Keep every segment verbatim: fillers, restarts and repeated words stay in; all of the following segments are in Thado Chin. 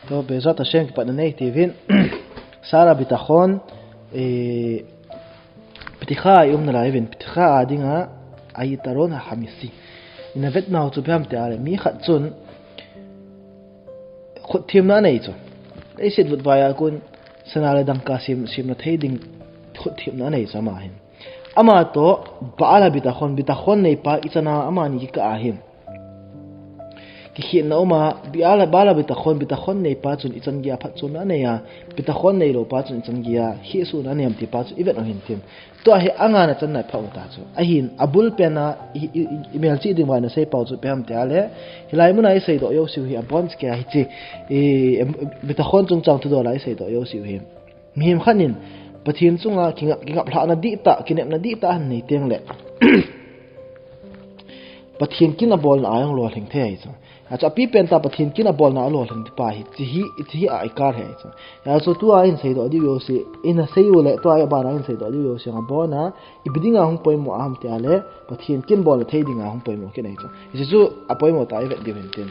To Bezrat Hashem kipatna nei tivin. Sar bitachon, eh, piticha i umna lai uvin, piticha a dinga, a yitron hamisi. Ina vetnau chu ipi ham tia le, mi khat chun, khutthemna anei chu. Leiset vutvai a kon, sana le dangka sem, semna thei ding khutthemna anei chu ama hin. Ama toh, Baal bitachon, bitachon neipa ichan a amani kikah ahin. Kikhenna uma, Baal, Baal bitachon, bitachon neipa chun ichan geiya phatchomna anei a, bitachon neilou pa chun ichan geiya khehsuhna anei am ti pa chu i vet u hintin. Tua hi angana channa pha u ta chu. Ahin, abul pen a, i, i, i, i melchih ding vang a sei pau chu ipi ham tia le, hilai muna i seidoh jouse u hi abon cheh a hiche, i, em, bitachon chungchang thudol a i seidoh jouse u hi. Mihem khat in, Pathen chunga kingap, kingaplhahna dihtah, kinepna dihtah ahin nei teng le. Pathen kin abolna a jong lolhing thei ahi chu. Achu apipen tah Pathen kin abolna a lolhing pa hi, hiche hi, hiche hi a ikar ahi chu. Achu tua in seidoh diu jouse, ina sei u le, tua abana in seidoh diu jouse, abon a, ipi dinga hung poimo ham tia le, Pathen kin bolna thei dinga hung poimo kit ahi chu. Hiche chu apoimo tah a i vet diu hintin.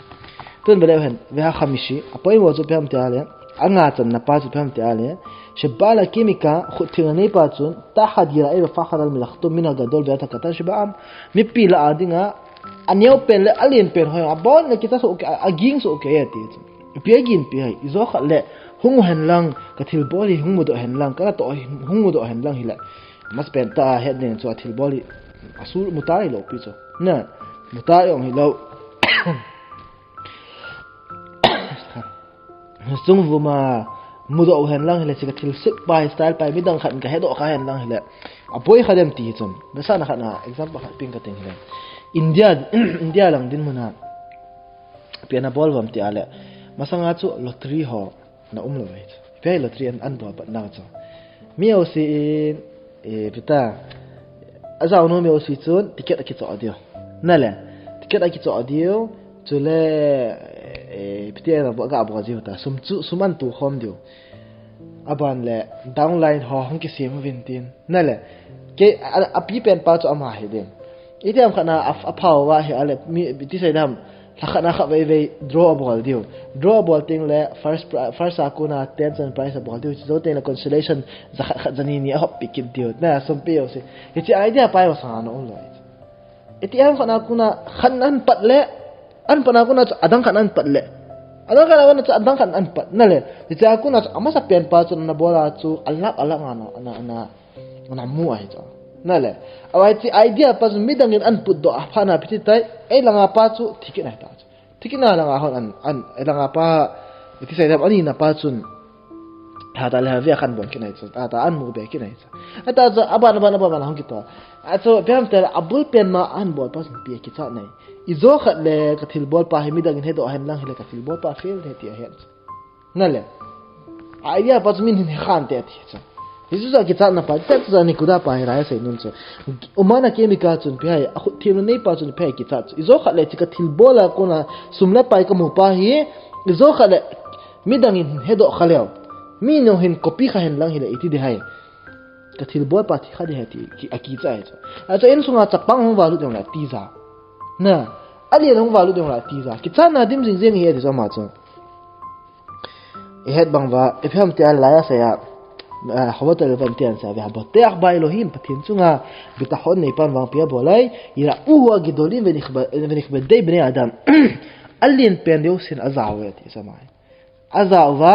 Tun ve leu hen, veha hamisi, apoimo chu ipi ham tia le, anga channa pa chu ipi ham tia le, Shebaal kimika, khutthemna neipa chun, tachad yira'eh vepachad al melachto min hagadol ve'ad hakatan sheba'am, mipi lah a dinga, aneo pen le alen pen ho, abon le kicha soh kei, a, aging soh kei e ti chu. Ipi agin pi ham, ijo khat le, hung hen lang, ka thilbol hi hung mudoh hen lang, ka natoh hi hung mudoh hen lang hile. Amasapen tah a het ding chu athilbol hi, asu mutar hilou pi chu. Na, mutar jong hilou. Sung vuma mudoh u hen lang hile, hiche ka thilsep pa hi style pa hi midang khat in ka hedoh kha hen lang hile, aboi kha dem ti hi chun. Nasatah khat na example khat peng ka ting hile. India, India lang dinmun a, ipi ana bol uvem tia le, masanga chu lottery ho ana um lou ahi chu. Ipi ham lottery an, an bol patna chu. Mi jouse in, eh, ipi ta, ajao nom jouse chun ticket akichoh diu. Na le, ticket akichoh diu, chule, eh, ipi ti ana bol, aga bol jiu ta. Sum chu, sum ana tukhom diu. Aban le, downline ho hung kisem uvin tin. Na le, kei, a, apipen pa chu ama hi ding. Itiham khat na a, apha uva hi a le, mi, ipi ti sei dem, lha khat na khatvei vei draw abol diu. Draw abol teng le first pri-, first a kona ten chan prize abol diu. Hiche jou teng le consolation ja khat khat ja ni ni ahop pi kit diu. Na sum pe jouse. Hiche idea pa hi masanga ana um lou. Itiham khat na kona khat na ana pat le, ana pat na kona chu adang khat na ana pat le. Adang khat na kona chu adang khat na ana pat. Na le, hiche a kona chu amasapen pa chu ana bol a chu alak alak a ana, ana, ana, ana mu ahi chu. Na le, ahi chu idea pa chu midang in ana putdoh a phat na ipi ti tai, ei langa pa chu thi kit ahi ta chu. Thi kit na langa hon an, an, ei langa pa, ipi ti sei dem, ani na pa chun. Hatah le hatah a khan bol kit ahi chu. Hatah ana mu be kit ahi chu. Hatah chu, aban, aban, aban, aban, hung kit to. Achu, ipi ham tia le, abul pen ma ana bol pa chun ipi kichat nei. Ijo khat le, ka thilbol pa hi midang in hedoh hen lang hile, ka thilbol pa fail e ti ahi chu. Na le. Idea pa chu min hin he khan te ati chu. Hichu chu akichatna pa, hichu chu nikuda pa hi lai asei nom chu. Uman akemika chun ipi ham, akhutthemna neipa chun ipi ham kichat chu. Ijo khat le hiche ka thilbol a kona sum le pai kamu pa hi, ijo khat le midang in hedoh kha leu. Mi jong hin copy kha hen lang hile iti ding ham. Ka thilbol pa thi kha ding ham ti, ki, akichat ahi chu. Achu insunga chapang hung valut jong le atija. Na, alen hung valut jong le atija. Kichatna dim jing jing ahi ati chu ama chu. I het bang uva, ipi ham tia lai asei a, ah, Hovatel van tia asei a, veha, Boteach ba Elohim, Pathen chunga bitachon neipan vangpeh abol e, yira'uhu hagedolim venekbe-, venekbedei bnei Adam. Alen pen jousen ajao uve ti chu ama. Ajao uva,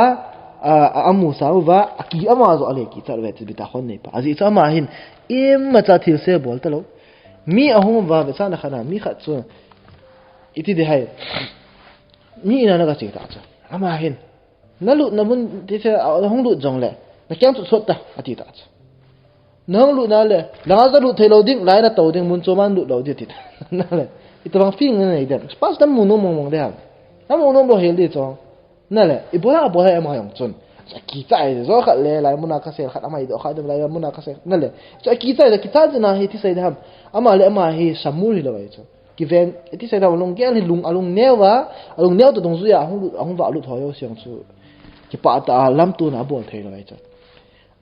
a, a, amusah uva, aki ama joh a le kichat uve ti bitachon neipa. Ajeh chu ama hin, imacha thilse bol talou. Mi ahung uva, vetsahna khat na, mi khat chu, iti ding ham. Mi in a ana gache ta chu. Ama hin. Nalutna mun ti se, a, nahung lut jongle. Nakeng chu sot ta, ati ta chu. Nahung lut na le, langa nalut thei lou ding, lai nato ding, mun chom a nalut lou ding, ati ta. Na le, itobang feeling nanei dem. Pastor mu nom mong mong ding ham. Namu nom lou hel ding chu. Na le, ibola, ibola ama jong chun. Chu akichat ahi, jo khat le, lai muna kasel khat ama idoh kha dem, lai muna kasel, na le. Chu akichat ahi, kichat jeh a hi ti sei ding ham. Ama le ama hi samul hilou ahi chu. Kiveng, iti sei ding ham, alunggel hi lung, alungneo a, alungneo toh dungjuia, ahung lut, ahung valut ho jouse jong chu. Kipah tah a lamtona abol thei lou ahi chu.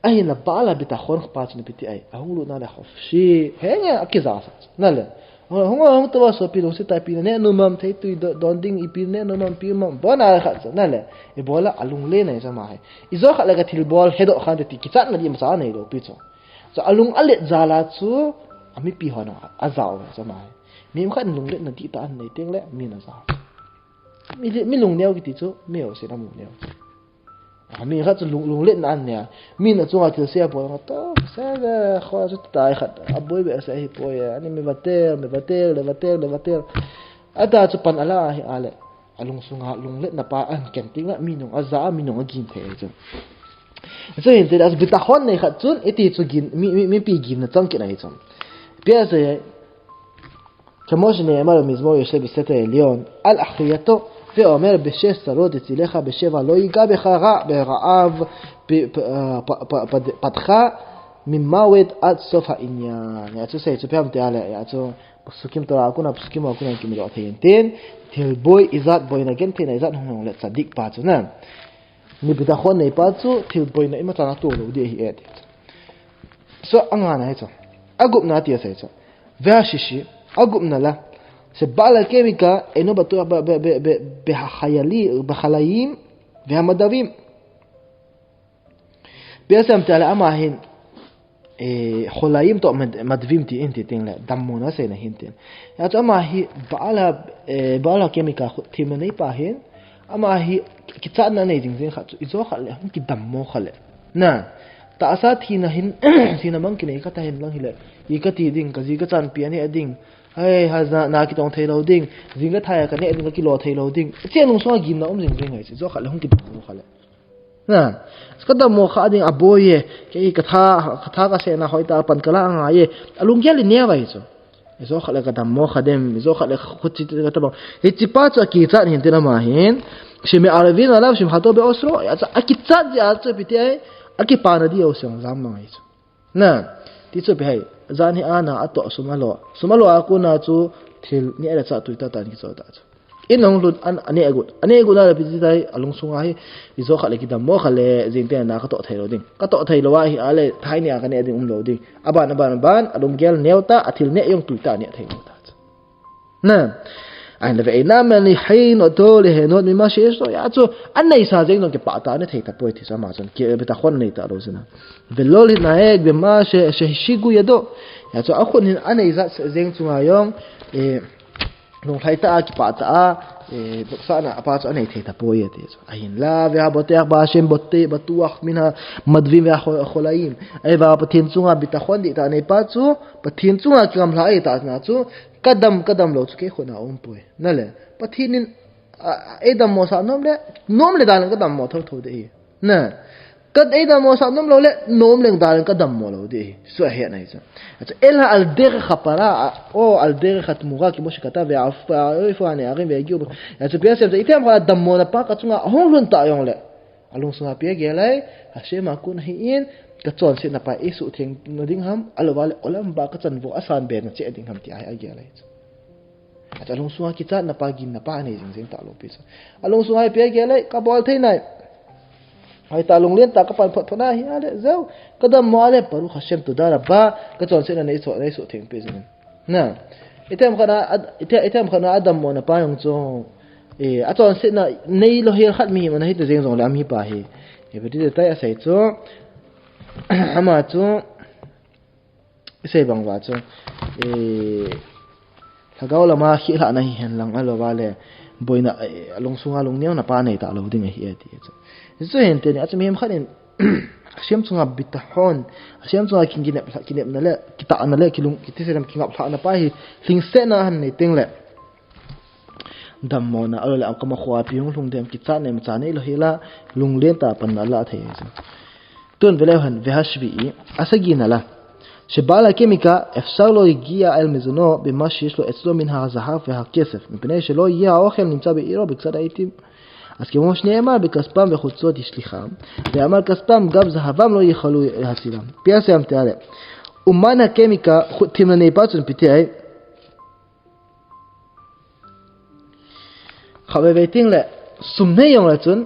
Ahinla Baal bitachon pa chun ipi ti ham. Ahung lut na le khofshi, henge akija sa chu. Na le. Hung, hung, hung, tua sopi lungset tah, ipi naneh nom ham, thei tui do-, don ding, ipi naneh nom ham, ipi ham. Bon a khat chu, nale. Ibola alunglen ahi chu ama hi. Ijou khat le kathilbol hedoh khan te ti kichatna di masa neilou pi chu. Chu alung alet jal a chu, amipi hon ajao chu ama hi. Mi khat lungletna dihtah anei teng le, min ajao. Mi, mi lungneo kiti chu, mi jousen amu neo. A, mi khat chu lung, lungletna anei a. Min achunga thilse abol a, to, se le, kho chu tai khat, aboi behseh ahipoi e, ani mi vatel, mi vatel, le vatel, le vatel. Atah chu pan ala ahi a le. Alungsunga lungletna pa ahin ken teng le, mi nung aja, mi nung agin thei chu. Chu hin te, bitachon nei khat chun, iti chu gin, mi, mi, mipi ginna chang kit ahi chu. Ipi asei, כמו שנאמר במזמור ישיר בספר העליון, על אחריתו, ואומר בשש צרות תצילך, בשבע לא יגע בך רע, ברעב פ-, פ-, אה, פ-, פ-, פ-, פדך, ממוות עד סוף העניין. Hia chu sei chu ipi ham tia le, hia chu Pesukim Torah a kona, Pesukim a kona kimudoh thei in tin, thilboi ijat boina gentheina ijat hung hung le tzadik pa chu na. Mi bitachon nei pa chu thilboina imacha atoh lou ding ahi e ti chu. So, angana hi chu. Agupna tia sei chu. והשלישי, agupna la. שבעל הקמיקה אינו בטוח ב-, ב-, ב-, ב-, בחיילי-, בחלאים והמדבים. Ipi asei ham tia le ama hin, eh, חולאים toh מד-, מדבים ti in ti teng le, dammona seina hin tin. Hia chu ama hi Baal a, eh, בעל הקמיקה khu-, themna nei pa hin, ama hi kichatna nei jing jing khat chu, ijou khat le, hung kidammo kha le. Na, tahsa thina hin, thina mang kinei khat ahin lang hile, i kati ding, kaji kachanpi aneh ding, hei, haja, na kitong thei lou ding, jing kathai a kaneh ding, kakilo thei lou ding. Hiche lungsunga ginna um jing jing ahi chu, ijou khat le, hung kidammo kha le. Na, kadammo kha ding aboi e, kei katha, katha kasena hoitah pan kala angai e, alunggel in neo ahi chu. Ijou khat le kadammo kha dem, ijou khat le khuti katabang. Hiche pa chu akichat hin tin ama hin, שמערבין עליו שמחתו בעושרו, hia chu akichat jeh a chu ipi ti ahi, akipana diu seng jam mang ahi chu. Na, ti chu ipi ham, jan hi ana atoh sum alo. Sum alo a kona chu thil neh le chah tui tah tah in kichoi ta chu. In hung lhun a, aneh got. Aneh got a le ipi ti tai, alungsunga hi, ijou khat le kidammo kha le, jing teng na katoh thei lou ding. Katoh thei lou ahi a le, thai nia kaneh ding um lou ding. Aban, aban, aban, alunggel neo ta, athil neh jong tui tah neh thei lou ta chu. Na, ahin la ואינם מניחין אותו ליהנות ממה שיש לו, hia chu, aneisa jeng jong kipah tah aneh thei tapoi ti chu ama chun, ki, bitachon nei talou chu na. ולא להתנהג במה ש-, שהשיגו ידו. Hia chu, akhut hin anei jat jeng chunga jong, eh, lunglhai tah a, kipah tah a, eh, nuksahna apa chu anei thei tapoi e ti chu. Ahinla, והבוטח בה' בטוח מן המדבים והחולאים. Ahivang Pathen chunga bitachon dihtah nei pa chu, Pathen chunga kingamlha ahi tah na chu, kadam, kadam lou chu kei khut a umpoi. Nale, Pathen in, a, a, eidammo sah nom le, nom le dan le kadammo thotho ding ahi. Na, ka eidammo sah nom lou le, nom leng dan leng kadammo lou ding ahi. Chu ahetna ahi chu. Achu, אלא על דרך הפרה, או על דרך התמורה, כמו שכתב, ויעופו הנערים ויגיעו. Achu, ipi asei chu, itiham khat dammona pa kachunga ahung lhun ta jong le, alungsunga ipi agel ai, Hashem a kon ahin, kachonsetna pa eisuhtheng na ding ham, ahilouva le, olam ba kachanvo asan be na cheh ding ham ti ahi agel ai chu. Achu alungsunga kichatna pa, ginna pa anei jing jing talou pi chu. Alungsunga ipi agel ai, kabol thei nai. Hoitah lunglen tah kapan phot phot na hi a le, jao, kadammo a le, Baruch Hashem, תודה רבה, kachonsetna neisuh, neisuhtheng pi jing. Na, itiham khat na, a, itiham, itiham khat na adammona pa jong chu, eh, achonsetna neilou hel khat mihem ana hita jeng jong le, amipa hi. Eh, ipi ti tai asei chu, ama chu, isei bang uva chu, eh, lhagao lama khilhahna hihen lang ahilouva le, boina, eh, alungsunga lungneona pa nei talou ding ahi e ti chu. Hichu hinte ni, achu mihem khat in, Hashem chunga bitachon, Hashem chunga kin-, kinep, kinepna le, kitahna le, kilung, kiti seidem kingaplhahna pa hi, lhingsetna ahin nei teng le, dammona, ahilouleh, akam a kho a ipi hung lhung dem, kichatna imacha neilou hel a, lunglen tah a panna alah thei ahi chu. Tun ve leu hen, והשביעי, asagina la. שבעל הקמיקה אפשר לא הגיע אל מזונו במה שיש לו אצלו מן הזהב והכסף, מפני שלא יהיה האוכל נמצא בעירו בקצת העיתים. אז כמו שנאמר, בכספם וחוצות השליכם, ואמר כספם גם זהבם לא יכלו להצילם. Ipi asei ham tia le, אומן הקמיקה, khut themna nei pa chun ipi ti ai, khatvei vei teng le, sum nei jong le chun,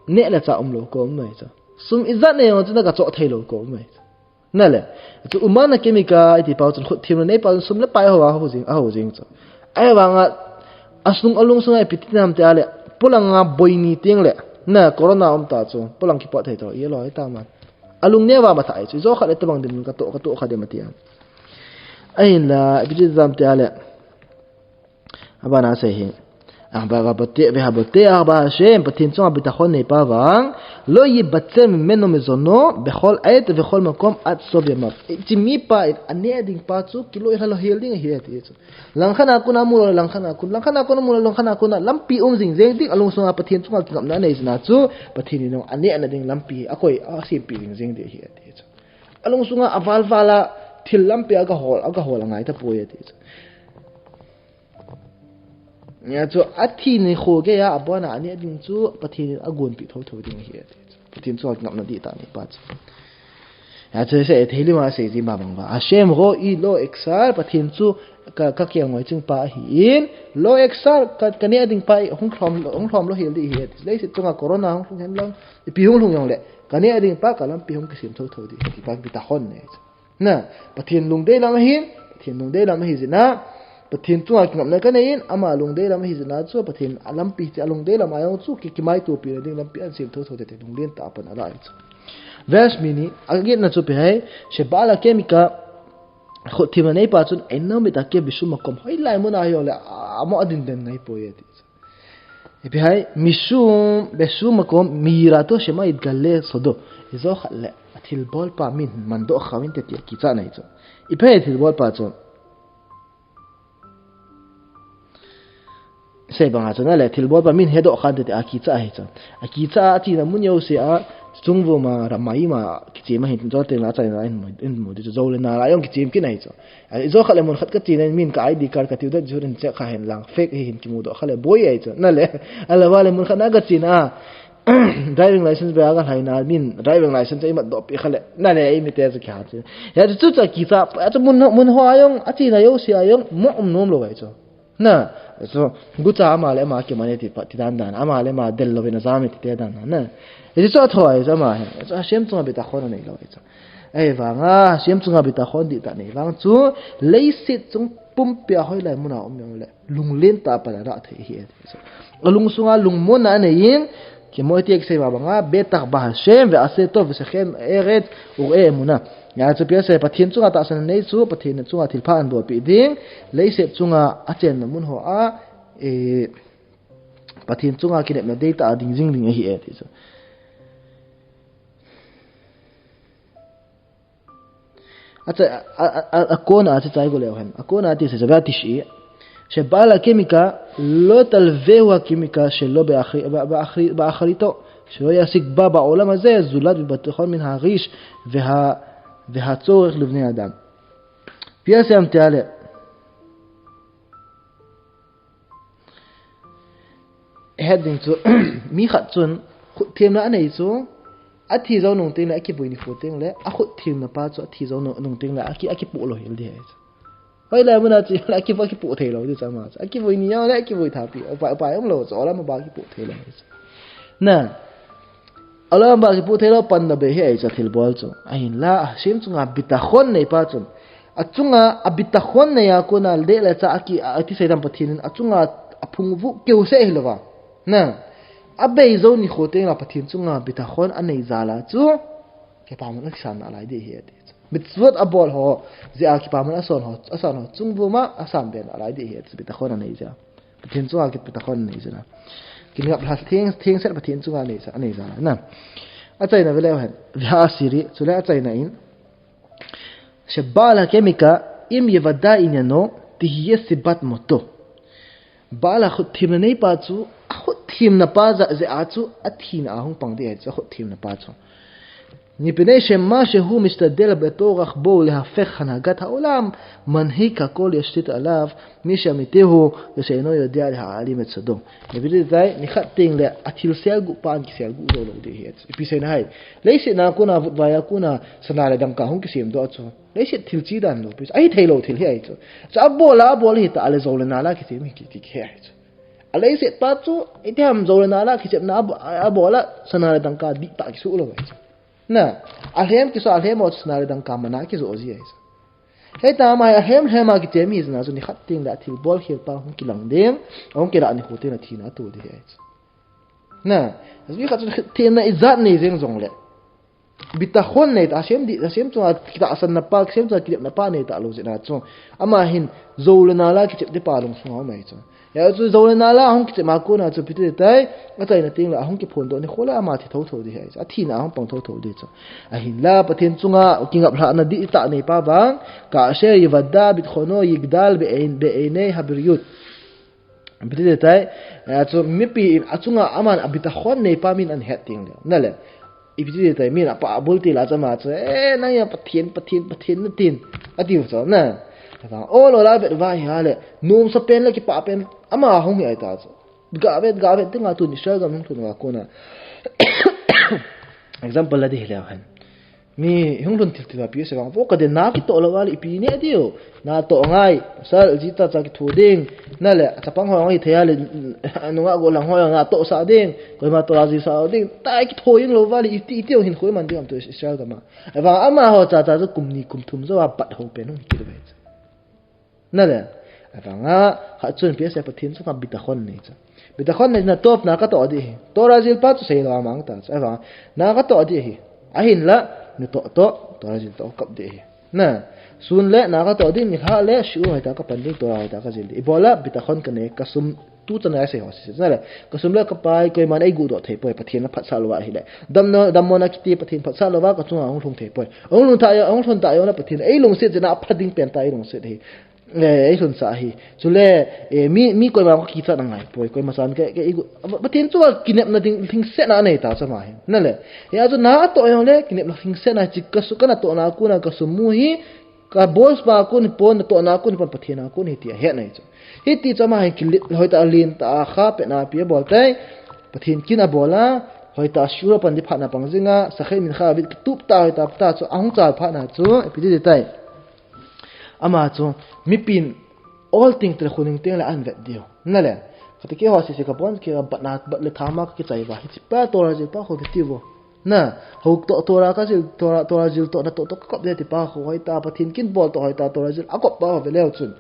neh le chah umlou kom um ahi chu. Sum ijat nei jong le chun, nagachoh theilou kom um ahi chu. Na le, chu umana kemika iti pa chun khut thimna nei pa chun sum le pai ho a ho jing, a ho jing chu. Ahivanga, asung alung sunga ipi ti nam ti a le, polanga boini teng le, na corona um ta chu, polang kipot thei to, i lo i ta man. Alung neo va ma thai chu, i jo khat le tabang dim ka to, ka to kha dim ati a. Ahinla, ipi ti nam ti a le, Abana asei hi. Ahava bate, vehava bate, ahava Hashem, Pathen chunga bitachon nei pa vang. Lo yibatseh mimenu mezono, bechol עת, vechol makom, ad sov yamav. Hiche mi pa in, aneh ding pa chu, kiloi lha louhel ding ahi ati chu. Langkhat a kon a mu lou, langkhat a kon, langkhat a kon a mu lou, langkhat a kon a lampi um jing jeng ding, alung sunga Pathen chunga kingapna anei jeh a chu, Pathen in jong anehna ding lampi, akoi, asempeh jing jeng ding ahi ati chu. Alung sunga aval val a, thil lampi a gahol, agahol angai tapoi ati chu. Hijeh chun athi nikho geiya abona aneh ding chu Pathen in agonpeh thotho ding ahi ati chu. Pathen chunga kingapna dihtah nei pa chu. Hijeh chun asei, Tehillim a asei ji ma bang uva. Hashem ro'i lo eksar, Pathen chu ka, ka kelngoi ching pa ahin, lo eksar, ka, kaneh ding pa hi hung lhom, hung lhom louhel ding ahi ati. Leiset chunga corona hung lhung hen lang, ipi hung lhung jong le, kaneh ding pa, ka lampi hung kisem thotho ding, ti pa bitachon nei chu. Na, Pathen lungdei lam ahin, Pathen lungdei lam ahi jeh a, Pathen chunga kingapna kanei in, ama lungdei lam ahi jeh a chu, Pathen alampi chu alungdei lam a jong chu, ki, kimaitopi na ding lampi ahin sem thotho tete, lunglen tah a pan ala ahi chu. Verse mi ni, agetna chu ipi ham, Sheba'ala kemika, khut thimna nei pa chun, Eino mit'akev bishum makom, hoilai mun a hi jong le, a, amo adin den nai poi ati chu. Ipi ham, mishum, bishum makom, meyirato shema yitgale sodo. Ijo khat le, athilbol pa min mandoh kha uvin te tia kichat na ahi chu. Ipi ham thilbol pa chu. Sei banga chu na le, thilbol pa min hedoh khan te tia kichat ahi chu. Akichat a, achena mun jouse a, chungvum a, ramai ma, kichem ahin, jo teng la achaina la in mu, in mu ding chu, jo le nal a jong kichem kit na ahi chu. A, ijo khat le mun khat kache na, min ka I D card ka tiu dan chu in check kha hen lang, fake hi hin kimudoh kha le boi ahi chu. Na le, ala va le mun khat na kache na, driving license be a kalhai na, min driving license imat doh pi kha le. Na le, eimi te chu kiha chu. Hijeh chun chu kicha, a chu mun, mun ho a jong, achena jouse a jong, mo um nom lou ahi chu. Na, chu, gucha ama le ama kimani ti pa, ti dan dan, ama le ama del louvin ajam e ti te dan dan, na. Hijeh chun athoh ahi chu ama hi, chu Hashem chunga bitachon anei lou ahi chu. Ahivanga, Hashem chunga bitachon dihtah nei vang chu, leiset chung pumpi a hoilai mun a um jong le, lunglen tah a pan ala thei ahi ati chu. Alung sunga lungmonna anei in, kimo iti kisei ma banga, Betach ba Hashem, ve'aseh tov, ve'sechem eretz, ure'eh emunah. Hijeh chun ipi asei, Pathen chunga tahsan anei chu, Pathen chunga thilpha abolpeh ding, leiset chunga achenna mun ho a, eh, Pathen chunga kinepna deitah a ding jing ding ahi e ti chu. Acha, a, a, a, akona acha chai go leu hen. Akona ati se, Sheba'ala kemika, lo talvehu hakemika, shelo be'akhri, ba, ba, akhri, ba'akhrito, shelo yasik ba, ba'olam hazeh, zulat bitachon min harish, veha, vehatzorech lebnei adam. Ipi asei ham ti a le. Het ding chu, mi khat chun, khut thimna anei chu, athi jou nung teng le, akivui nikho teng le, akhut thimna pa chu, athi jou nu-, nung teng le, aki, akipoh louhel ding ahi chu. Hoilai mun a chu, aki, akipoh thei lou ding chu ama chu. Akivui ni jong le, akivui tha pi, upai, upai um lou chu, olam a ba akipoh thei lou ahi chu. Na, Olam a ba kipoh thei lou panna bei hi ahi chu thilbol chu. Ahinla, Hashem chunga bitachon nei pa chun. Achunga, abitachon nei a kona le le cha aki, a, ati sei dan Pathen in achunga aphung vu keu se hi lou va. Na, abei jou nikho teng la Pathen chunga bitachon anei jal a chu. Kipaman asan nalai ding ahi ati chu. Mitzvot abol ho, jeh a kipaman asan ho, asan ho, chungvum a asan be nalai ding ahi ati chu bitachon anei jeh a. Pathen chunga kibitachon anei jeh a. Kingap lha theng, thengset Pathen chunga anei jeh a, anei jeh a. Na. Achaina ve leu hen. Ve'ashiri, chule achaina in. Sheba'ala kemika, im yevada inyano, tihiye sibat moto. Ba'ala khut thimna nei pa chu, akhut thimna pa jeh a chu, athina ahung pang ding ahi chu, akhut thimna pa chu. Mipnei shema shehu mishtadel betorach bo lehafech hanhagat ha'olam, manhik hakol yashtit alav, mi she'amitihu, she'eino yodea leha'alim et sodo. Mipnei tai, nikhat teng le, athil selguh pan kiselguh jou lou ding ahi. Ipi seina ham. Leiset a kona vutvai a kona sana le dangka hung kisemdoh chu. Leiset thil chi dan lou pi. Ahi thei lou thil hi ahi chu. Chu abol a, abol hita le jou le nal a kisem hi ki, ki, ki ahi chu. A leiset pa chu, itiham jou le nal a kisemna abo-, abol a sana le dangka dihtah kisuh lou ahi chu. Na, alhem kiso, alhem o chu sana le dangka mana kijo ji ahi. Hei ta ama hi alhem lhem a kichem hi jeh a chu nikhat teng le athilbol khel pa hung kilang ding, ahung kilah nikho teng le thina ato ding ahi. Na, mi khat chu thina ijat nei jeng jongle, bitakhon nei ta, Hashem di, Hashem chunga kitahsanna pa, Hashem chunga kinepna pa nei talou jeh a chu, ama hin jou le nal a kichep ding pa lungsunga um ahi chu. Hijeh a chu jou le nal a ahung kichep ma kona chu ipi ti tai, achaina teng le ahung kiphondoh nikho le ama thi thotho ding ahi chu. Athina ahung pang thotho ding chu. Ahinla Pathen chunga kingaplhahna dihtah nei pa vang, kasher yivada bitchono yigdal be'ein, be'einei habriyut. Ipi ti tai, eh, chu mipi in achunga aman abitakhon nei pa min ahet teng le. Na le. Ipi ti tai, min apa abul til a chu ama chu, "Eh, nang ya Pathen, Pathen, Pathen natin." Atiu chu, na. Vang, o lo la vet va hi a le, nomsa pen le kipah pen, ama hung hi ahi ta chu. Ga vet, ga vet, tinga tun Israel gam hung lhun va kona. Example la di hi le hen. Mi hung lhun thil thil a pi se vang, vo ka den na kitoh lou va le ipi ne diu. Na toh ngai, pasal ji ta cha kitho ding. Na le, chapang ho ngai thei a le, nunga gollhang ho na toh sa ding. Koima toh la ji sa ding. Ta kitho jing lou va le iti, iti hin khoi man ding am tu Israel gam a. Ahivang amaho cha cha chu kum ni kum thum jou a bat ho pen hung kit ve. Na le, ahivanga, khat chun ipi asei, Pathen chunga bitakhon nei chu. Bitakhon nei na topna katoh ding ahi. Torah jil pa chu sei lou a mang ta chu. Ahivanga, na katoh ding ahi. Ahinla, natoh toh, Torah jil toh kap ding ahi. Na, sun le, na katoh ding, nilhah le, shiur hoitah kapan ding, Torah hoitah kajil ding. Ibola, bitakhon kanei, kasum, tu chan a isei ho sese. Na le, kasum le kapai, koiman eigu doh thei poi, Pathen aphatsah lou va ahile. Damna, damna kiti Pathen phatsah lou va, kachunga hung lhung thei poi. Hung lhung ta jong, hung lhung ta jong le Pathen eilungset jeh a apha ding pen ta eilungset ahi. Eh, eilhun sa ahi. Chule, eh, mi, mi koima ka kichat angai poi, koima chan ke, ke igu, Pathen chu kinepna ding, lhingsetna anei ta chu ama hi. Na le. Hijeh a chu na atoh jong le, kinepna lhingsetna hi chu kasu, kana tohna a kona kasum mu hi, ka boss pa a kon hi pon, natohna a kon hi pon, Pathen a kon hi ti ahet na hi chu. Hiti chu ama hi kilet, hoitah a len tah a kha pehna pi abol tai. Pathen kin abol a, hoitah a shiur pan ding phat na pang jing a, shachar mincha avit kitup ta, hoitah ta chu, ahung chal phat na chu, ipi ti tai. Ama chu, mipin, ol ting tel khun ning teng le an vet diu. Na le, kati keiho sese ka bon kei a bat na, bat le thama ka kichai va. Hiche pa Torah jil pa ho ve ti vo. Na, ho toh Torah kajil, Torah, Torah jil toh natoh toh kakop ding ti pa ho, hoitah Pathen kin bol toh hoitah Torah jil akop pa ho ve leu chun.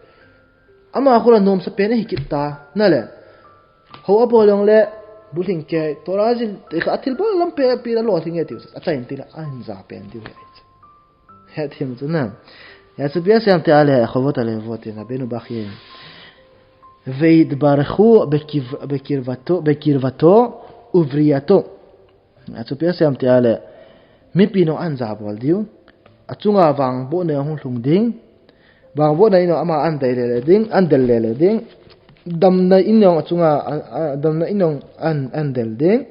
Ama khu la nomsa pen ahi kit ta. Na le, ho abol jong le, bulhing kei, Torah jil, te kha athilbol lam pe, pi la lolhing e tiu. Achaina teng le, an ja pen diu he. Hethem chu na. Hijeh a chu ipi asei em ti a le, Chovot HaLevavot in, Rabbeinu Bach in. Vayitbarechu bekiv-, bekirvato, bekirvato uvriyato. Hijeh a chu ipi asei em ti a le, mipin jong an ja bol diu. Achunga vangbohna jong hung lhung ding. Vangbohna in jong ama an dei lele ding, an del lele ding. Damna in jong achunga, a, a, damna in jong an, an del ding.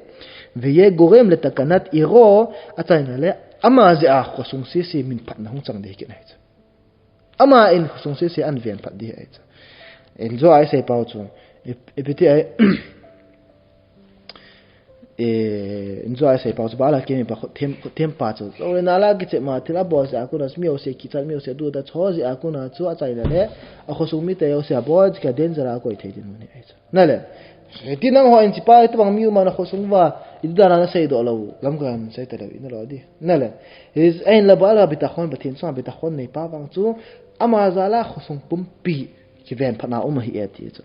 Veye gorem letakanat iro, achaina le, ama jeh a khosung sese min phatna hung chang ding kit na hi chu. Ama in khosung sese an ven phat ding ahi chu. Injo a isei pau chu. Ip-, ipi ti ahi, eh, injo a isei pau chu, Baal Hakelim pa khut them, khut them pa chu. Jou le nal a kichep ma, thil abol jeh a kona, mi jouse kichat, mi jouse duda, chu jeh a kona chu achaina le, akhosung mite jouse abol, kei a danger a akoi thei ding mun ahi chu. Na le. Ti nangho in hiche pa, hitobang mi um a nakhosung uva, iti dan a nasei doh lou, lamkai a nasei talou, ina lo di. Na le. His, ahinla Baal a bitakhon, Pathen chunga bitakhon nei pa vang chu, ama jal a khosung pumpi kiven phatna um ahi e ti chu.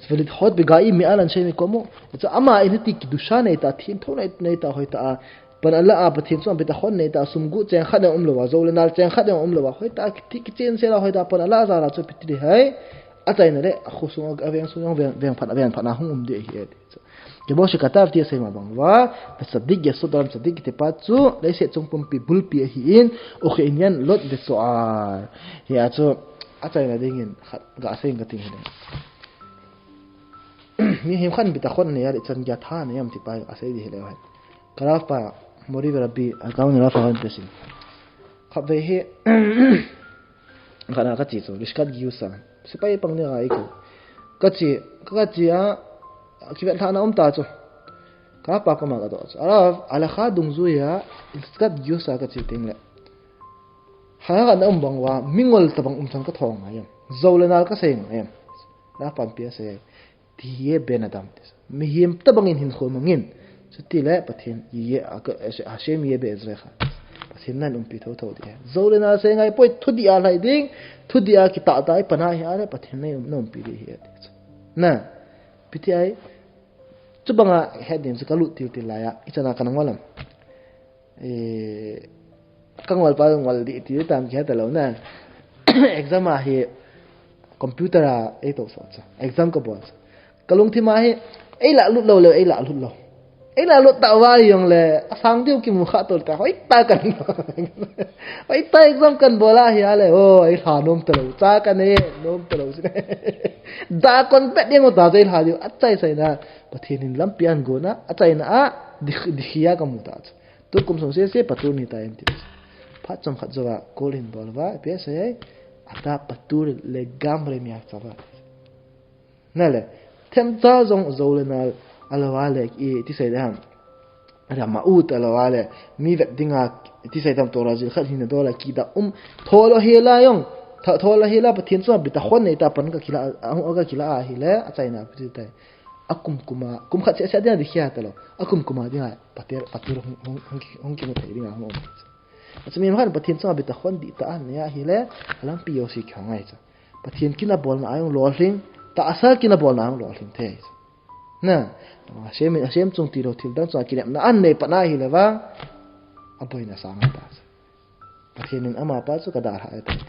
Velithot begaim me'al anshe mekomo. Chu ama in hiti kidusha nei ta, thimtho nei, nei ta, hoitah a pan ala a, Pathen chunga bitakhon nei ta, sum gu cheng khat jong um lou a, jou le nal cheng khat jong um lou a, hoitah a kiti kichen sel a, hoitah a pan ala jal a chu ipi ti ding ham. Achaina le, akhosung a, aveng sung jong veng, veng phat, veng phatna hung um ding ahi e ti chu. Kemo shekatav ti asei ma bang uva, tzaddik yesod olam tzaddik kiti pa chu, leiset chung pumpi bulpi ahin, uke'inyan lot veso'ar. Hijeh a chu, achaina dingin, khat, ga sei inge kati hile. Mihem khat in bitakhon nei a le chan geiya tha nei am ti pa asei ding hile hen. Ka Rav pa, Mori veRabbi, Akauni Rav pa hon pesin. Khatvei hi, khat na kache chu, Lishkat Giyus a. Sepai pang ni a ikou. Kache, kache a, kivetlhahna um ta chu. Ka Rav pa koma kadoh chu. Rav, alakha dungjuiya, Lishkat Giyus a kache teng le. Hana khat na um bang uva, mingol tabang um chan kathou ngai em. Jou le nal kasei ngai em. Rav pan ipi asei. Tihiye ben adam. Mihem tabang in hinkho mangin. Chutile Pathen ye, a, ka, Hashem ye be'ezrecha. Pathen nahin umpi thotho ding ahi. Jou le nal sei ngai poi, thudih a lhai ding, thudih a kitah tah a i pan ahi a le, Pathen nahin um, nahin umpi ding ahi ati chu. Na, ipi ti ahi, chubanga het ding chu ka lut til til lai a, ichan a ka na ngol am. Eh, ka ngol pa ngol dih ti tam kihe talou na. Exam a hi computer a ei tohsah chu. Exam ka bol chu. Ka lungthim a hi, ei lah lut lou le, ei lah lut lou. Ei lah lut tah uva jong le, asang diu kimu kha tol ta, hoitah kan. Hoitah exam kan bol ahi a le, oh, ei lha nom talou, cha kan ei nom talou. Da kon pet ding u ta, ei lha diu, achaisai na, Pathen in lampi ahin gon a, achaina a, dih, dih a ka mu ta chu. Tukum sung sese Patur ni ta em ti. Phat chomkhat jouva, kol hin bol uva, ipi asei, אתה פטור לגמרי מהצבא. Na le, themcha jong jou le nal, alou a le, iti sei ding ham. Rama'ut alou a le, mi vet dinga, iti sei ding ham, Torah jilkhat hin a dol a kida um, thol a hela jong, tha-, thol a hela Pathen chunga bitachon nei tah a pan ka kila, a, a ka kila ahi le, achaina ipi ti tai. Akum kum a, kum khat seh seh dinga dih khia talou. Akum kum a dinga, Patur, Patur hung, hung, hung, hung kimu thei dinga hung um. Achu mi khat in Pathen chunga bitachon dihtah a nei ahi le, alampi jouse kihong ahi chu. Pathen kin a bolna a jong lolhing, tahsa kin a bolna a jong lolhing thei ahi chu. Na, Hashem, Hashem chung tilou thil dang chunga kinepna ahin nei pan ahi le vang, aboina asang ahi ta chu. Pathen in amapa chu ka dalhah ahi ta chu.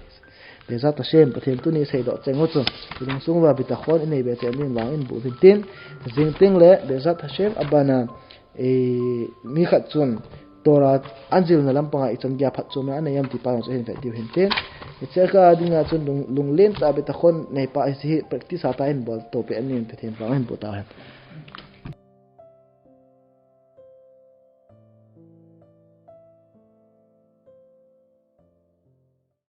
Be'ezrat Hashem, Pathen tuni seidoh cheng u chu, i lungsung uva bitachon i nei be cheh ding vang in bol u hintin, jing teng le, Be'ezrat Hashem, abana, eh, mi khat chun, Torah ahin jilna lampanga ichan geiya phatchomna anei am ti pa jong chu hin vet diu hintin. Hiche ka dinga chun lung, lunglen tah a bitachon nei pa hiche hi practice a tah in bol to peh in Pathen vang in bol ta hen.